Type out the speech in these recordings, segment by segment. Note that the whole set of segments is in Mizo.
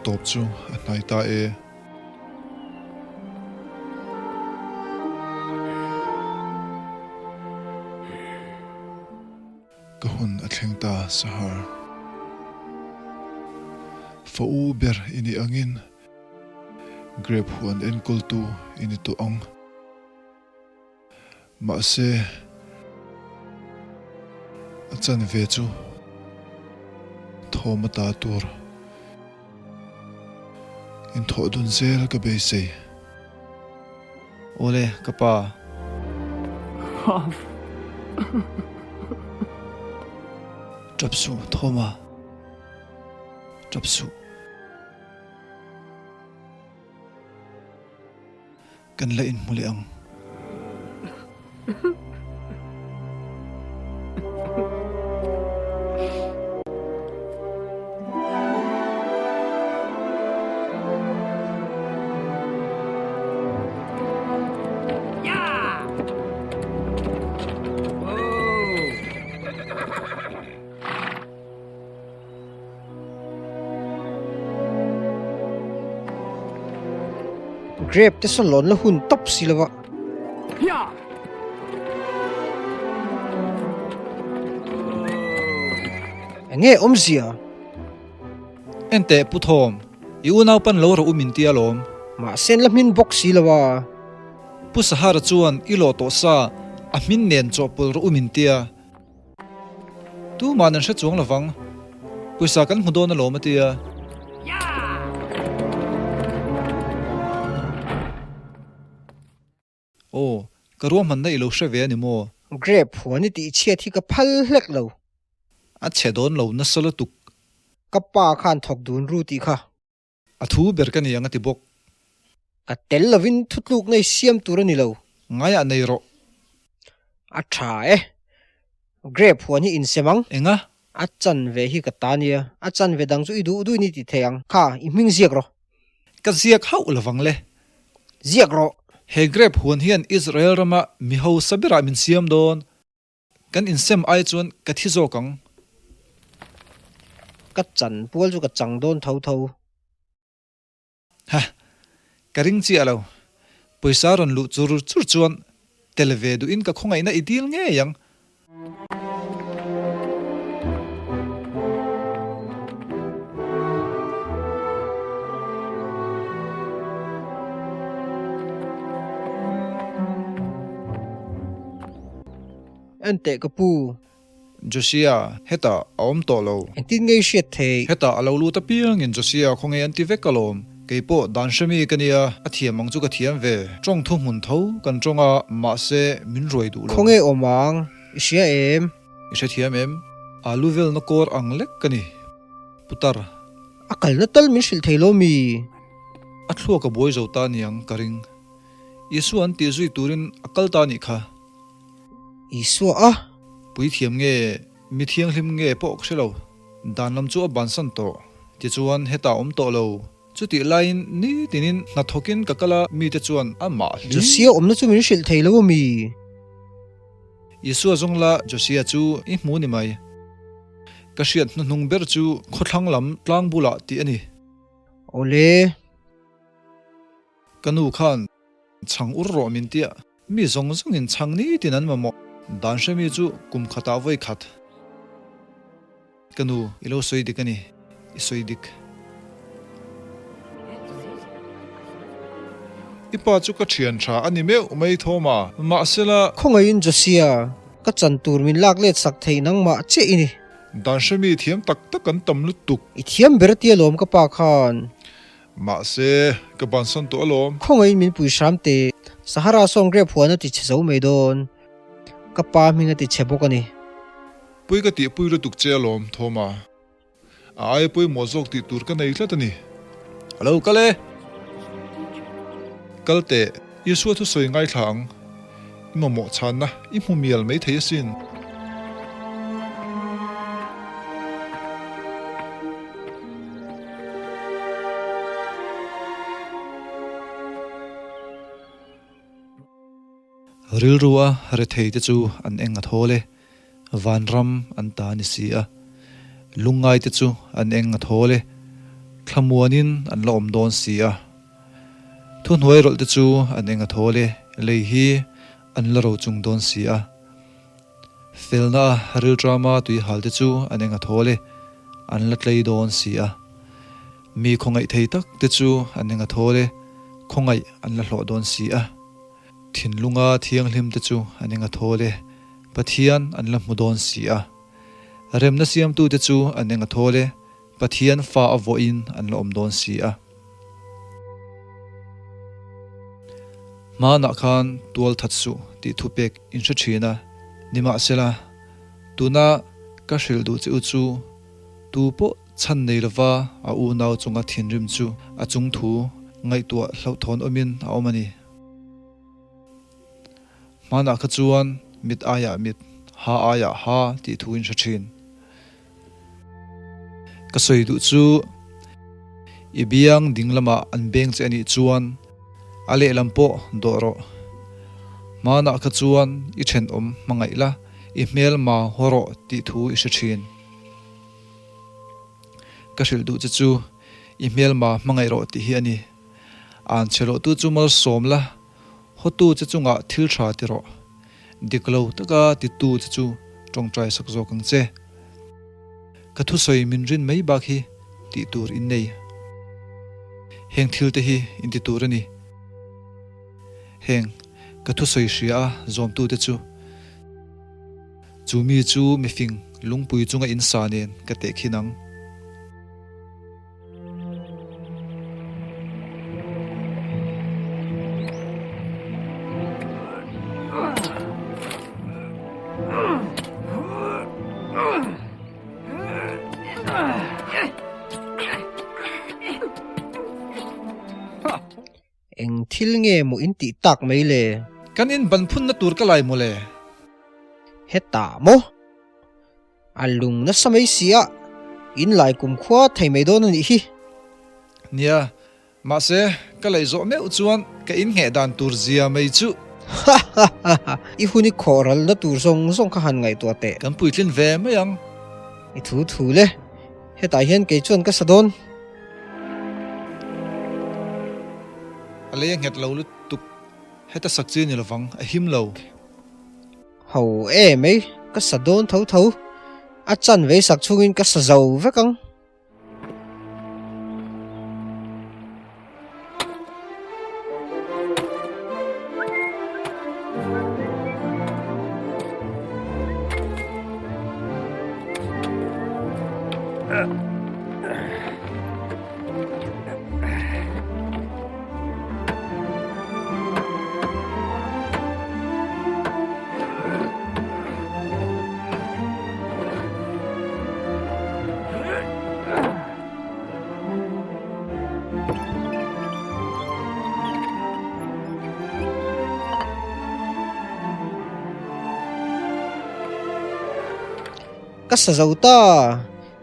tawp chu a hnai ta e. Ka hun a thleng ta, Sahar. Fa u ber i nih angin grape huan enkawltu i ni tawh ang. Mahse, a chanve chu thawm ata tur inthawh dun zel ka beisei. Awle, ka pa. Tap suh, Thawma. Tap suh. Kan la inhmu leh ang. Grape te saw lawn la hun tawp si lo a. Enge awmzia? Enteh Pu Thawm, i unau pan lo rawh u min tia lawm. Mahse an la hmin bawk si lo a. Pu Sahara chuan i lawh tawh sa, a hmin nen chawhpawlh rawh u min tia. Tuman an hre chuang lovang. Pawisa kan hmu dawn alawm a ti a. Aw, ka ruahmanna i lo hre ve a ni maw? Grape huan i tihchhiat hi ka phal hlek lo. A chhe dawn lo nasa lutuk. Ka pa khan thawk dun ru tih kha. A thu ber ka ni ang a ti bawk. Ka tel lovin thutlukna i siam tur a ni lo. Ngaiah nei rawh. A tha e. Grape huan hi insem ang. Enga? A chanve hi ka ta nia. A chanve dang chu i duh duhin i ti thei ang. Kha, i hming ziak rawh. Ka ziak hauh lovang le. Ziak rawh. He grape huan hian Israel rama mi hausa berah min siam dawn. Kan insem ai chuan ka thi zawk ang. Ka chan pual chu ka chang dawn tho tho. Ha! Ka ring chiah lo. Pawisa rawn luh chur chur chuan tel ve duhin ka khawngaihna i dil ngei ang. Enteh ka pu. Josia, hetah a awm tawh lo. Engtin nge i hriat theih? Hetah a lo lut apiangin Josia khawnge an ti vek alawm. Kei pawh dan hremi ka nia, a thiam ang chu ka thiam ve. Tawng thu hmun tho kan tawng a, mahse min ruai duh lo. Khawnge awm ang, i hria em? I hrethiam em? Alu velna kawr ang lek ka ni, Putar. A kalna tal min hrilh thei lo mi? A thluak a buai zo ta niang ka ring. Isua an tih zui turin a kal ta nih kha. Isua a. Puithiam nge, mi thianghlim nge pawh ka hre lo. Dan lam chu a bansan tawh. Tichuan hetah awm tawh lo. Chutih laiin nitinin hna thawkin ka kal a, mite chuan amah hlim. Josia awmna chu min hrilh thei lo a mi? Isua zawng la Josia chu i hmu ni mai. Ka hriat hnuhnung ber chu khawthlang lam tlang bulah tih a ni. Awle. Ka nu khan chhang ur rawh min tia. Mi zawng zawngin chhang nitin an mamawh. Dan hremi chu kum khatah vawi khat. Ka nu, i lo sawi dik a ni, i sawi dik. I pa chu ka thian tha a ni meuh mai Thawma, mahsela. Khawngaihin Josia, ka chan tur min lak let sak thei nangmah chiah i ni. Dan hremi thiam tak tak an tam lutuk. I thiam ber tia lawm ka pa khan. Mahse, ka bansan tawh alawm. Khawngaihin min pui hram teh. Sahara sawn grape huan a ti chhe zo mai dawn. Ka pa hming a ti chhe bawk a ni. Pui ka tih pui lutuk che alawm, Thawma. A aia pawimawh zawk tih tur ka nei tlat a ni. Alo kal e. Kal teh, Isua thusawi ngaithla ang. I mamawh chhanna i hmu mial mai thei asin. Rilrua rethei te chu an eng a thawl e, vanram an ta ni si a. Lungngai te chu an eng a thawl e. Thlamuanin an la awm dawn si a. Thuhnuai rawlh te chu an eng a thawl e, lei hi an la ro chung dawn si a. Felna a rilṭama tui hal te chu an eng a thawl e, an la tlei dawn si a. Mi khawngaih thei tak te chu an eng a thawl e, khawngaih an la hlawh dawn si a. Thinlunga thianghlim te chu an eng a thawl e, Pathian an la hmu dawn si a. Remna siamtute chu an eng a thawl e, Pathian fa a vawiin an la awm dawn si a. Hmanah khan tual that suh tih thupek in hre thin a, nimahsela, tuna ka hrilh duh che u chu tu pawh chhan nei lova a unau chunga thinrim chu a chung thu ngaihtuah hlauhthawn awmin a awm a ni. Hmanah kha chuan mit aiah mit, ha aiah ha tih thu in hre thin. Ka sawi duh chu i biang ding lamah an beng che anih chuan a lehlam pawh dawh rawh. Hmanah kha chuan i thenawm hmangaih la, i hmelma haw rawh tih thu i hre thin. Ka hrilh duh che chu i hmelma hmangaih rawh tih hi a ni. An chhe loh tu chu malsawm la, Hawtu che chungah thil tha ti rawh. Dik lo taka titu che chu tawngtai sak zawk ang che. Ka thusawi min rin mai bak hi tih tur in nei. Heng thil te hi in ti tur a ni. Heng ka thusawi hria a zawmtu te chu. Chu mi chu mifing lungpui chunga in sa nen ka tehkhin ang. Eng thil nge maw in tih tak mai le? Kan in ban phunna tur ka lai mawle. Hetah maw? A lung nasa mai si a, in lai kumkhua thei mai dawn a nih hi. Nia, mahse ka lei zawh meuh chuan ka inngheh dan tur zia mai chu. Ha ha ha ha, i hun i khawh ralna tur zawng zawng kha han ngaihtuah teh. Kan puitlin ve mai ang. I thu thu le, hetah hian kei chuan ka sa dawn. A lei a nghet lo lutuk, heta sak chi ni lovang, a him lo. Ho e mai, ka sa dawn tho tho. A chan vei sak chhungin ka sa zo vek ang. Ka sa zo ta.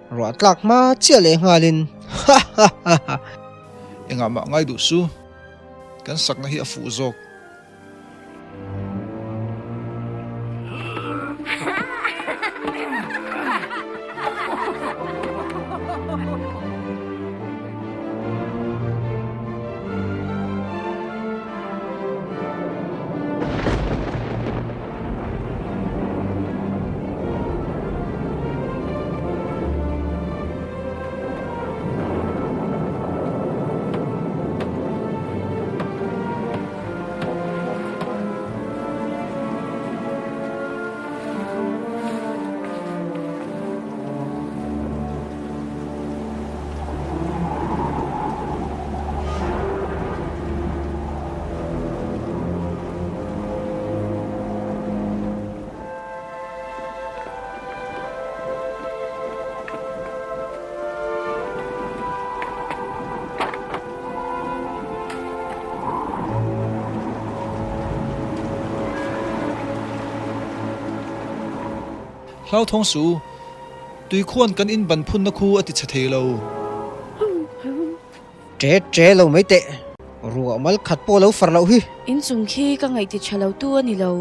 Ruah tlak hma chiah leh nghalin ha ha ha ha. Engah mah ngai duh su, kan sakna hi a fuh zawk. Hlauthawng suh u, tui khuan kan in ban phunna khu a ti chhe thei lo. Ṭe ṭe lo mai teh, ruah mal khat pawh lo far loh hi. Inchung khi ka ngaih ti ṭha lo tu a ni lo.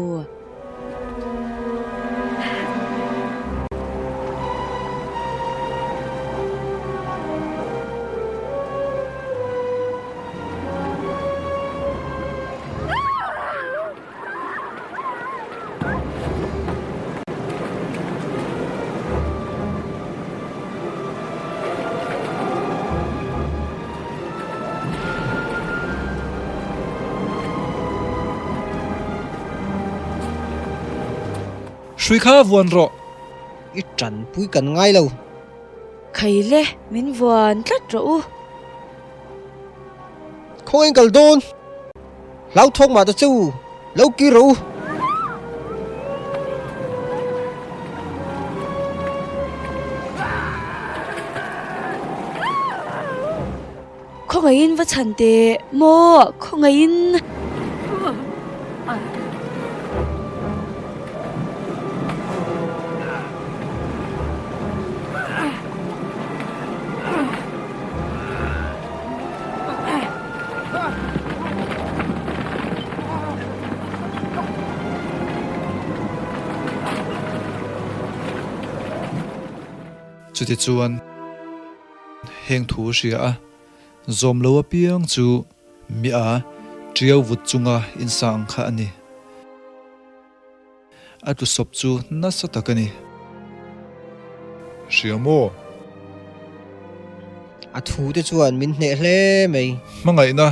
Hrui kha vuan rawh. I tanpui kan ngai lo. Khaile, min vuan tlat rawh u. Khawngaih kal dawn. Hlauthawk mah ta che u, lo kir rawh u. Khawngaihin va chhan teh maw, khawngaihin. Chutichuan, heng thu hria a zawm lo apiang chu mi a tiau vut chunga insa ang kha a ni. A tlusawp chu nasa tak a ni. Hria maw? A thu te chuan min hneh hle mai. Hmangaihna,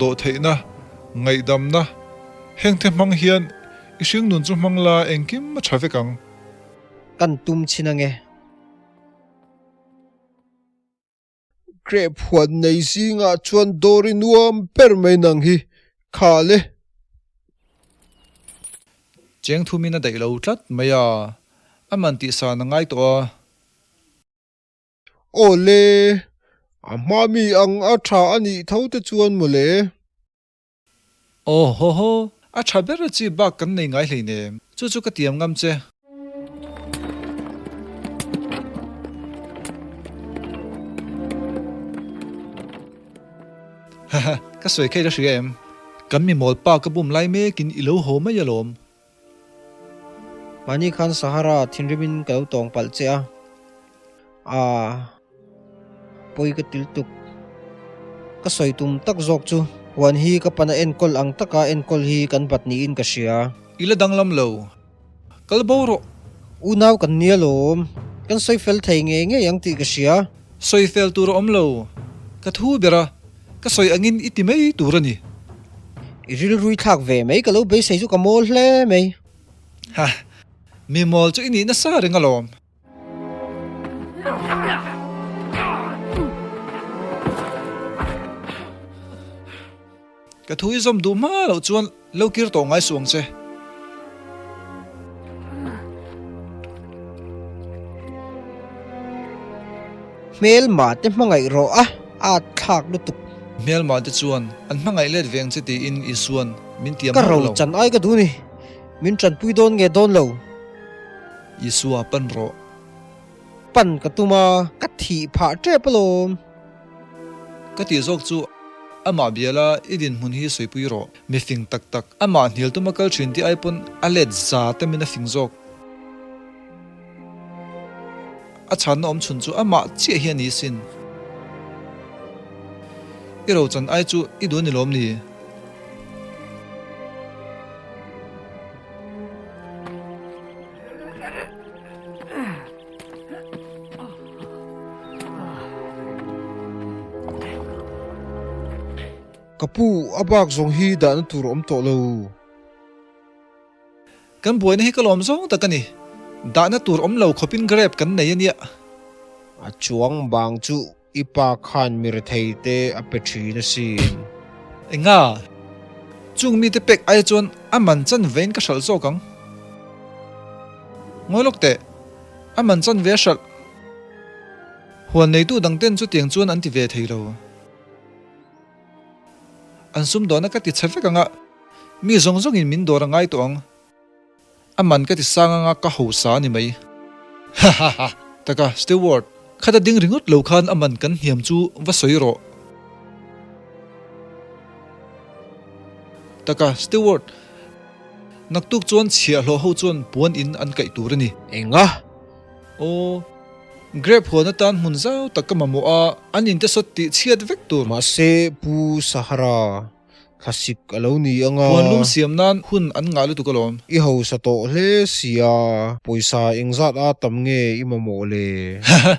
dawhtheihna, ngaihdamna, hengte hmang hian i hringnun chu hmang la engkim a tha vek ang. Kan tum chhin ange. Grape huan nei zingah chuan dawr i nuam ber mai nang hi khal e. Cheng thumin a daih lo tlat mai a, a man tih san a ngai tawh a. Aw le, a hma mi ang a tha a nih tho te chuan mawle. Aw haw haw, a tha ber chi bak kan nei ngai hleinem, chu chu ka tiam ngam che. Haha, ka sawi kha i la hria em? Kan mi mawl pa ka bum lai mekin i lo haw mai alawm. Mahni khan Sahara thinrimin ka lo tawng palh che a, aah pawi ka til tuk. Ka sawi tum tak zawk chu huan hi ka pana enkawl ang taka enkawl hi kan bat niin ka hria. I la danglam lo. Kal bo rawh. Unau kan nia lawm. Kan sawi fel thei ngei ngei ang tih ka hria. Sawi fel tur a awm lo. Ka thu ber a, ka sawi angin i ti mai tur a ni. I rilrui thlak ve mai ka lo beisei chu ka mawl hle mai. Ha, mi mawl chu i nih nasa reng alawm. Ka thu i zawm duh hma loh chuan lo kir tawh ngai suh ang che. Hmelma te hmangaih rawh a, at thlak lutuk. Hmelma te chuan an hmangaih let ve ang che tiin Isua'n min tiam hauh lo. Ka ro chan ai ka duh ni, min tanpui dawn nge dawn lo. Isua pan rawh. Pan ka tum a, ka thih phah tep alawm. Ka tih zawk chu amah biala i dinhmun hi sawipui rawh. Mi fing tak tak, amah hnial tuma kal thin tih ai pawn a let za tamin a fing zawk. A chhanna awm chhun chu amah chiah hi a ni sin. I rochan ai chu i duh a ni lawm ni? Ka pu, a bak zawng hi dahna tur a awm tawh lo. Kan buaina hi ka lawm zawng tak a ni. Dahna tur awm lo khawpin grape kan nei a nia. A chuang bang chu I pa khan mi rethei te a pe thin asin. Enga? Chung mite pek ai chuan a man chan vein ka hralh zawk ang. Ngawi lawk teh, a man chan ve a hralh. Huan neitu dangten chutiang chuan an ti ve thei lo. An sumdawhna ka ti chhe vek ang a, mi zawng zawngin min dawr a ngai tawh ang. A man ka ti sang anga ka hausa a ni mai. Hahaha. Taka, Steward, khata ding ringawt lo khan a man kan hniam chu va sawi rawh. Taka, Steward, naktuk chuan chhiahhlawh ho chuan puan in an kaih tur a ni. Enga? Aw, grape huan atan hmun zau tak ka mamawh a, an inte sawt tih chhiat vek tur. Mahse, Pu Sahara, Thlasik a lo ni ang a. Puanlum siam nan hun an ngah lutuk alawm. I hausa tawh hle sia, pawisa engzat a tam nge i mamawh le? Haha,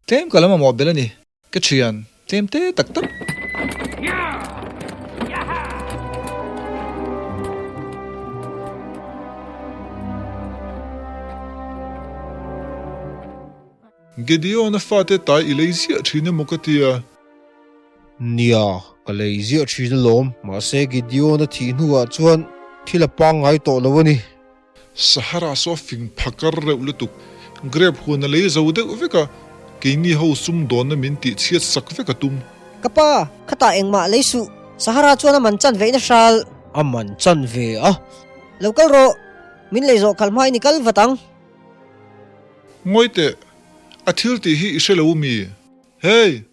tlem ka la mamawh belh a ni, ka thian, tlem te tak tak. Gideon-a fate tai i lei ziah thin emaw ka tia. Nia, ka lei ziah thin alawm, mahse Gideon-a thih hnuah chuan thil a pangngai tawh lo a ni. Sahara saw fing phakar reuh lutuk, grape huan a lei zo deuh vek a, keini ho sumdawnna min tih chhiat sak vek a tum. Ka pa, khatah engmah lei suh, Sahara chuan a man chan veihna hral. A man chan ve a. Lo kal rawh, min lei zawh khalh hmain i kal vat ang. Ngawi teh, a thil tih hi i hre lo mi? Hey!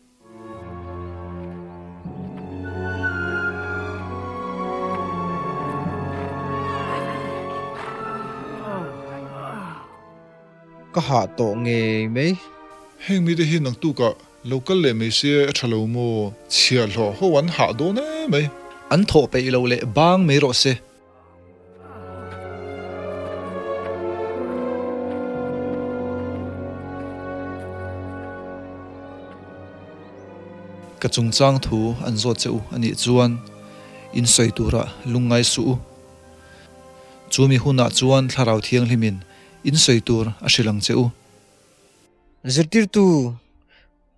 Ka hah tawh ngei mai. Heng mite hi naktukah lo kal leh mai se a tha lo maw? Chhiahhlawh ho an hah dawn em mai. An thawh peih loh leh bang mai rawh se. Ka chungchang thu an zawt che u a nih chuan in sawi turah lungngai suh u. Chu mi hunah chuan Thlarau Thianghlimin in sawi tur a hrilh ang che u. Zirtirtu,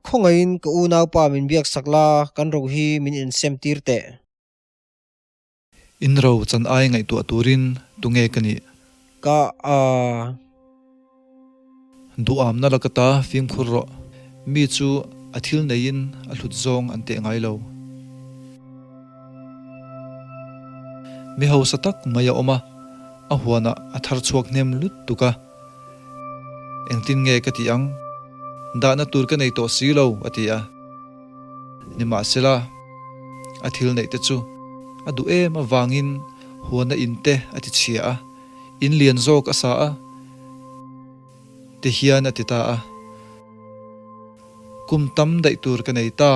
khawngaihin ka unaupa min biaksak la, kan ro hi min insem tir teh. In ro chan ai ngaihtuah turin tunge ka nih? Ka a. Duhamna laka ta fimkhur rawh. Mi chu a thil neiin a hlut zawng an teh ngai lo. Mi hausa tak mai a awm a, a huanah a thar chhuak hnem lutuk a. Engtin nge ka tih ang? Dahna tur ka nei tawh si lo, a ti a. Nimahsela, a thil neih te chu a duh em avangin huana in te a ti chhia a, in lian zawk a sa a ti hian a ti ta a. Kum tam daih tur ka nei ta,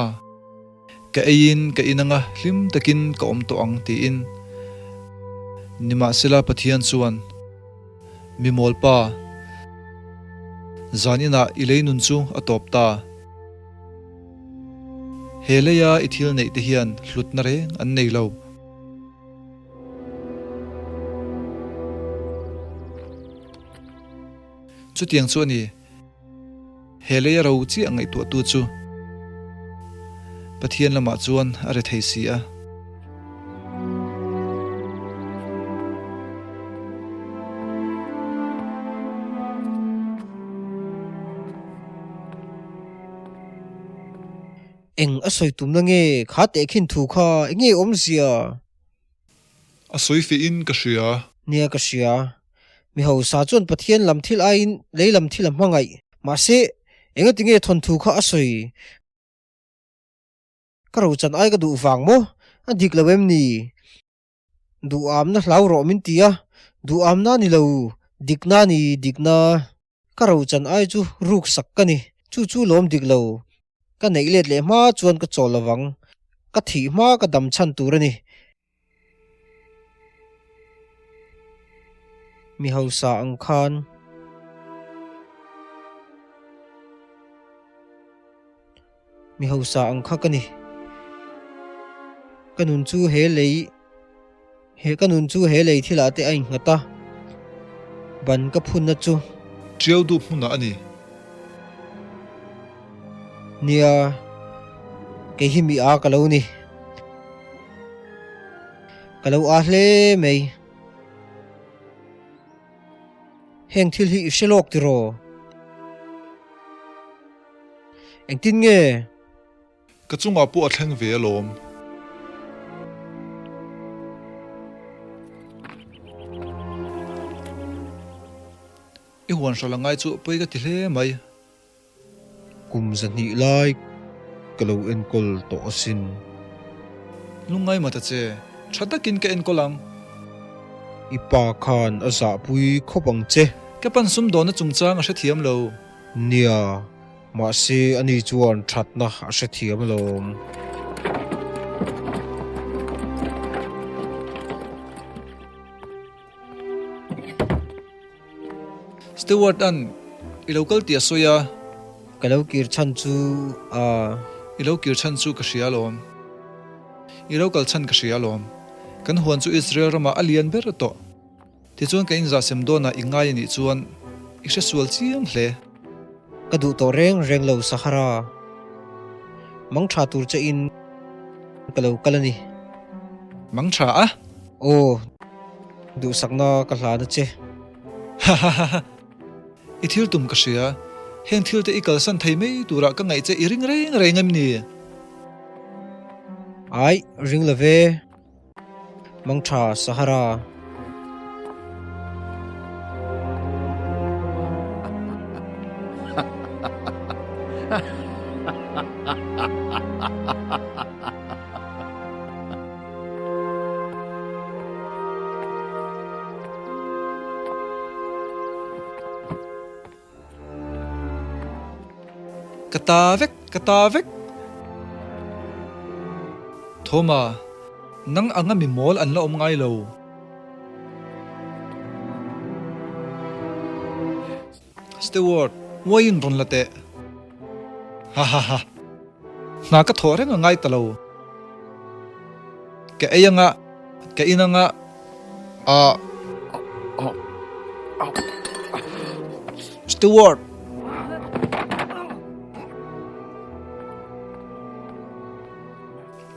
ka eiin ka in anga hlim takin ka awm tawh ang tiin. Nimahsela Pathian chuan, Mi mawlpa, zan inah i lei nun chu a tawp ta. He leia i thil neih te hian hlutna reng an nei lo. Chutiang chu a ni. He leia ro chiah ngaihtuahtu chu Pathian lamah chuan a re thei si a. Eng a sawi tumna nge kha tehkhin thu kha eng nge awmzia? A sawi fihin ka hria. Nia ka hria. Mi hausa chuan Pathian lam thil aiin lei lam thil a hmangaih. Mahse, engati nge thawnthu kha a sawi? Ka rochan ai ka duh vang maw? A dik lo em ni? Duhamna hlau rawh min ti a, duhamna ni lo, dikna ni, dikna. Ka rochan ai chu ruk sak ka ni, chu chu lawm dik lo. Ka neih let leh hma chuan ka chawl lovang, ka thih hma ka dam chhan tur a ni. Mi hausa ang khan. Mi hausa ang kha ka ni. Ka nun chu he lei he ka nun chu he lei thilah te a innghat a, ban ka phunna chu. Tiau dup hmunah a ni. Nia, kei hi mi a ka lo ni. Ka lo a hle mai. Heng thil hi i hre lawk tiraw? Engtin nge? Ka chungah pawh a thleng ve alawm. I huan hral a ngai chu pawi ka ti hle mai. Kum zahnih lai ka lo enkawl tawh asin. Lungngai mah ta che, tha takin ka enkawl ang. I pa khan a zahpui khawp ang che. Ka pan sumdawnna chungchang a hrethiam lo. Nia, mahse ani chuan thatna a hrethiam alawm. Steward an i lo kal tih a sawi a. Ka lo kir chhan chu a. I lo kir chhan chu ka hria alawm. I lo kal chhan ka hria alawm. Kan huan chu Israel ramah a lian ber tawh. Tichuan ka inzahsem dawnah i ngai a nih chuan i hre sual chiang hle. Ka duh tawh reng reng lo Sahara. Mang tha tur che in ka lo kal a ni. Mang tha a? Aw, duhsakna ka hlan a che. Hahaha. I thil tum ka hria. Heng thil te i kalsan thei mai turah ka ngaih che i ring reng reng em ni? Aih, ring lo ve. Mangtha Sahara. Ka ta vek, ka ta vek. Thawma, nang anga mi mawl an la awm ngai lo. Steward, uaiin rawn la teh. Ha ha ha. Hna ka thawh reng a ngai ta lo. Ka ei anga, ka in anga, ah. Steward!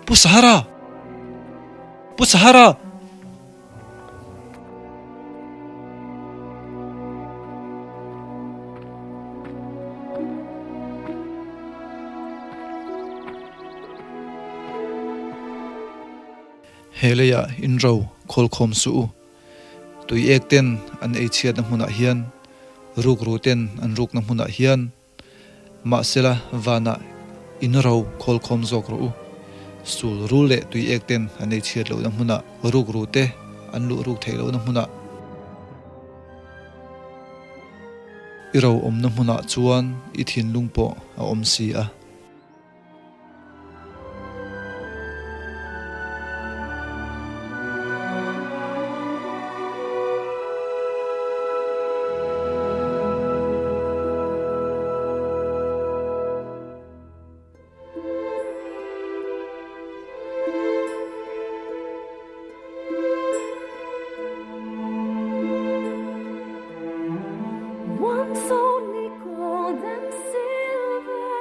Pu Sahara! Pu Sahara! He leiah inro khawlkhawm suh u. Tui ek ten an ei chhiatna hmunah hian, rukru ten an rukna hmunah hian, Mahsela vanah inro khawlkhawm zawk rawh u. Sul rul leh tui ek ten an ei chhiat lohna hmunah, rukru te an luh ruk theih lohna hmunah, i ro awmna hmunah chuan i thinlung pawh a awm si a. Once only gold and silver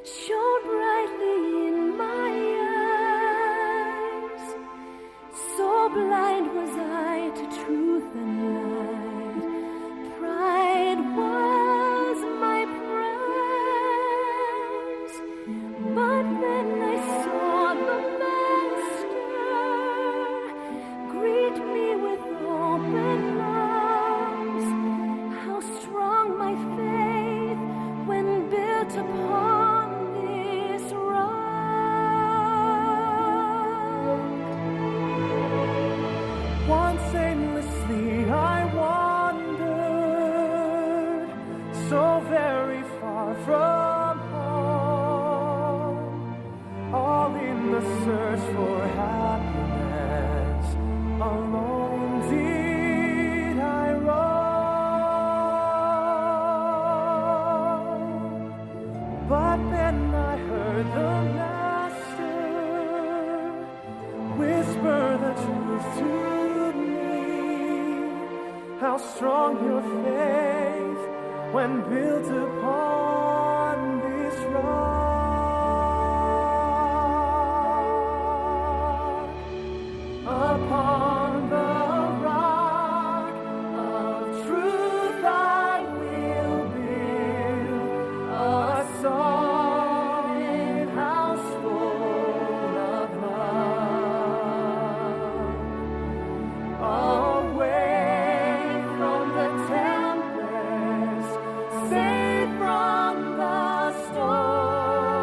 shone brightly in my eyes. So blind was I to truth and light. Pride was my prize. But then I saw the Master greet me with open arms. How strong my faith when built upon this rock. Once aimlessly I wandered, so very far from home, all in the search for happiness. Alone did I roam. But then I heard the Master whisper the truth to me. How strong your faith when built upon this rock. Upon the rock of truth I will build a solid house full of love. Away from the tempest, safe from the storm.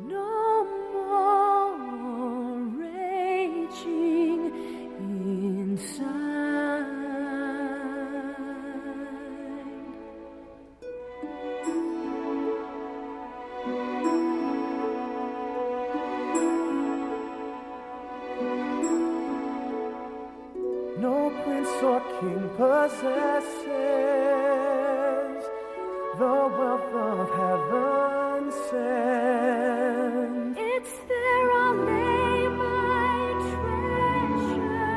No more raging inside. No prince or king possesses the wealth of heaven sent. It's there I'll lay my treasure.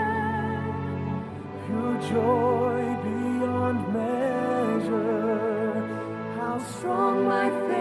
Pure joy. How strong my faith.